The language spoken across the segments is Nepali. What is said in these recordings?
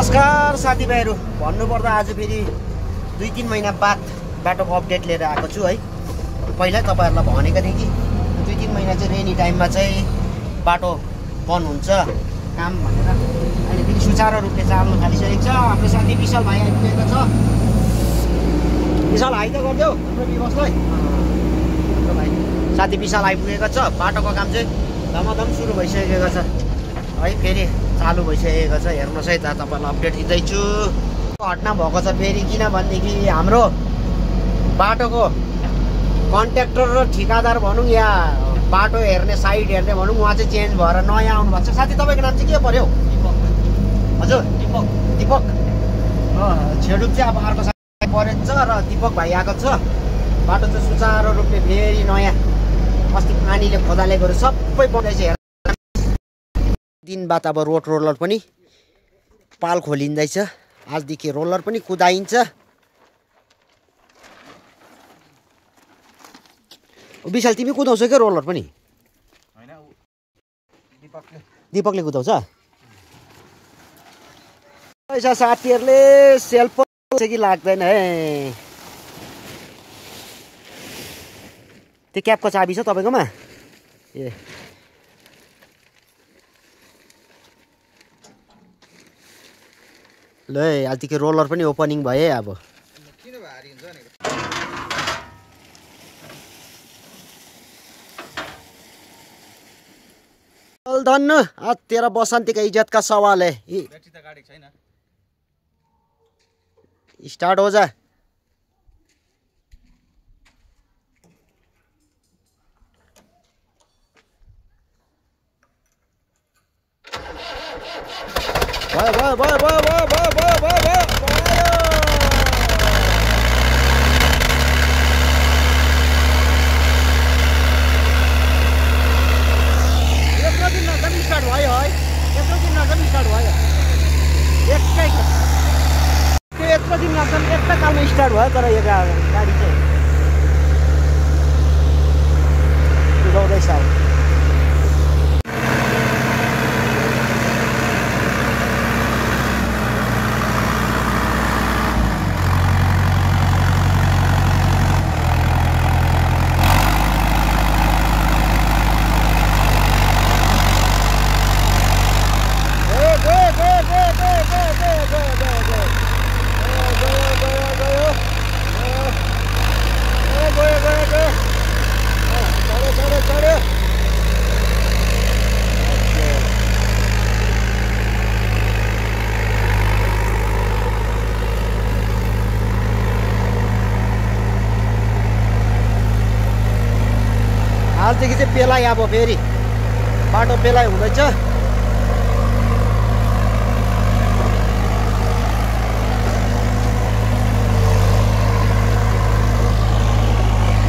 नमस्कार साथीभाइहरू, भन्नुपर्दा आज फेरि 2-3 महिना बाद बाटोको अपडेट लिएर आएको छु है। पहिल्यै तपाईहरुलाई भनेको थिएँ कि 2-3 महिना चाहिँ रेनी टाइममा चाहिँ बाटो बन्द हुन्छ काम भनेर। अहिले फेरि सुचारू रूपले चाल्न थालिसकेको छ। हाम्रो साथी विशाल भाइ आइपुगेको छ। विशाल हाई त गरिदेऊ हाम्रो विवशलाई। हाम्रो भाइ साथी विशाल आइपुगेको छ। बाटोको काम चाहिँ धमाधम सुरु भइसकेको छ है, फेरि चालु भइसकेको छ। हेर्नुहोस् है त, तपाईँलाई अपडेट दिँदैछु। घटना भएको छ फेरि, किनभनेदेखि हाम्रो बाटोको कन्ट्र्याक्टर र ठिकादार भनौँ या बाटो हेर्ने साइड हेर्ने भनौँ, उहाँ चाहिँ चेन्ज भएर नयाँ आउनु भएको छ। साथी तपाईँको नाम चाहिँ के पर्यो? हजुर दिपक। छेडुप चाहिँ अब अर्को साइड परेछ र दिपक भाइ आएको छ। बाटो चाहिँ सुचारू रूपले फेरि नयाँ, अस्ति पानीले खोदालेकोहरू सबै बन्दैछ। दिन बाद अब रोड रोलर पनि पाल खोलिँदैछ। आजदेखि रोलर पनि कुदाइन्छ। विशाल तिमी कुदाउँछौ क्या रोलर पनि? हैन, दिपकले कुदाउँछ। पैसा साथीहरूले सेल्फ कि लाग्दैन है। त्यो क्याबको चाबी छ तपाईँकोमा? ए ल, आजदेखि रोलर पनि ओपनिङ भए। अब किन भारी हुन्छ नि? धन्न, आज तेरा बसन्ती का इज्जत का सवाल है। ब्याट्री त गाडी छैन। स्टार्ट हो जा। यत्रो दिन लाग्छ, एकटा कालमा स्टार्ट भयो। तर यो गाडी चाहिँ कुदाउँदैछ। आजदेखि चाहिँ पेलाइ, अब फेरि बाटो पेलाइ हुँदैछ।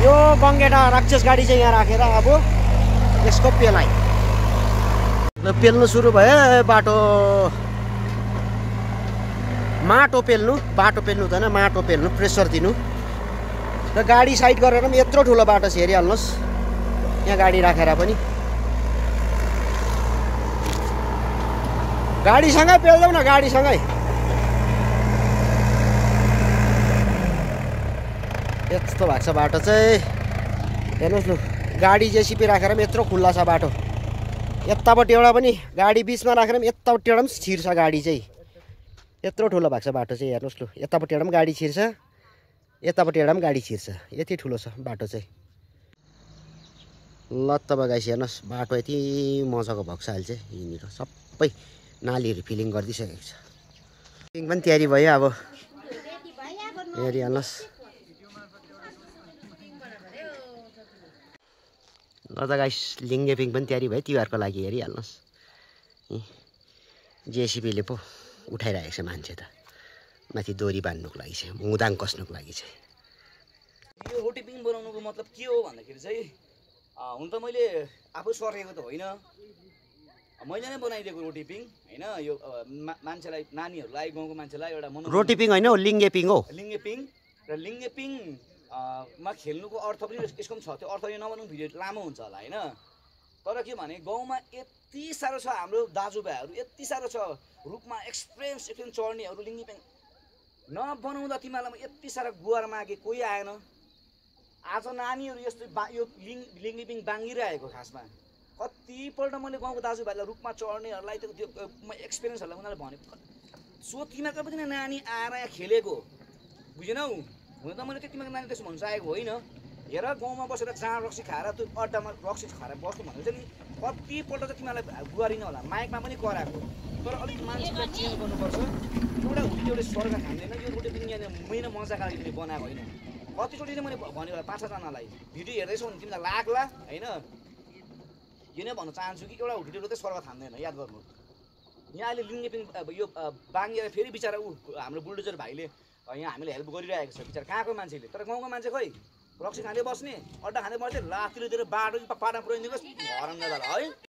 यो गङ्गेटा राक्षस गाडी चाहिँ यहाँ राखेर अब यसको पेलाइ ल पेल्नु सुरु भयो। बाटो माटो पेल्नु, बाटो पेल्नु हुँदैन, माटो पेल्नु, प्रेसर दिनु। र गाडी साइड गरेर पनि यत्रो ठुलो बाटो छ, हेरिहाल्नुहोस्। यहाँ गाडी राखेर पनि गाडीसँगै पेल्दैउ न, गाडीसँगै। यस्तो भएको छ बाटो चाहिँ, हेर्नुहोस् न। गाडी जेसिपी राखेर पनि यत्रो खुल्ला छ बाटो। यतापट्टि एउटा पनि गाडी बिचमा राखेर पनि यतापट्टि एउटा पनि छिर्छ गाडी चाहिँ। यत्रो ठुलो भएको छ बाटो चाहिँ, हेर्नुहोस् न। यतापट्टि एउटा पनि गाडी छिर्छ, यतापट्टि एउटा पनि गाडी छिर्छ। यति ठुलो छ बाटो चाहिँ। ल तपाईँ गाइस हेर्नुहोस्, बाटो यति मजाको भएको छ अहिले चाहिँ। यहीँनिर सबै नालीहरू फिलिङ गरिदिइसकेको छ। फिलिङ पनि तयारी भयो। अब हेरिहाल्नुहोस्। ल त गाइस, लिङ्गेपिङ पनि तयारी भयो तिहारको लागि। हेरिहाल्नुहोस्, जेसिपीले पो उठाइरहेको छ मान्छे त माथि दोरी बान्नुको लागि चाहिँ, मुदाङ कस्नुको लागि चाहिँ। यो रोटिपिङ बनाउनुको मतलब के हो भन्दाखेरि चाहिँ, हुन त मैले आफू सरेको त होइन, मैले नै बनाइदिएको रोटिपिङ होइन। यो मान्छेलाई, नानीहरूलाई, गाउँको मान्छेलाई एउटा रोटिपिङ होइन हो, लिङ्गेपिङ हो। लिङ्गेपिङ र लिङ्गेपिङ मा खेल्नुको अर्थ पनि यसको पनि छ। त्यो अर्थ यो नभनौँ, भिडियो लामो हुन्छ होला होइन। तर के भने गाउँमा यति साह्रो छ, हाम्रो दाजुभाइहरू यति साह्रो छ रुखमा एक्सपिरियन्स चढ्नेहरू लिङ्गिपिङ नबनाउँदा तिमीहरूलाई म यति साह्रो गुहार मागे कोही आएन। आज नानीहरू यस्तो यो लिङ्गिपिङ बाङ्गिरहेको खासमा कतिपल्ट मैले गाउँको दाजुभाइलाई रुखमा चढ्नेहरूलाई त्यो एक्सपिरियन्सहरूलाई उनीहरूले भने सो तिमीहरूको पनि नानी आएर यहाँ खेलेको बुझेनौ। हुन त मैले त्यतिमा नानी त्यसो भन्नु चाहेको होइन। हेर गाउँमा बसेर चाँड रक्सी खाएर त्यो अड्डामा रक्सी खाएर बस्नु भनेको चाहिँ नि कतिपल्ट चाहिँ तिमीहरूलाई गुहारिन होला माइकमा पनि कराएको। तर अलिक मान्छेलाई चेन्ज गर्नुपर्छ। एउटा हुटीले स्वर्ग खाँदैन यो रोटी पनि यहाँ मैना मजाका लागि बनाएको होइन। कतिचोटि चाहिँ मैले भनेको होला 5-6जनालाई भिडियो हेर्दैछौ भने तिमीलाई लाग्ला होइन। यो नै भन्न चाहन्छु कि एउटा हुटीले चाहिँ स्वर्ग खाँदैन याद गर्नु। यहाँ अहिले लिङ्गिपिङ यो बाङ्गेर फेरि बिचरा हाम्रो बुल्डोजर भाइले यहाँ हामीले हेल्प गरिरहेको छ बिचरा कहाँको मान्छेले। तर गाउँको मान्छे खोइ रक्सी खाँदै बस्ने अड्डा खाँदै बस्ने लात्तीले दिएर बाटो पाटा पुऱ्याइदिनुहोस् हराम नजाला है।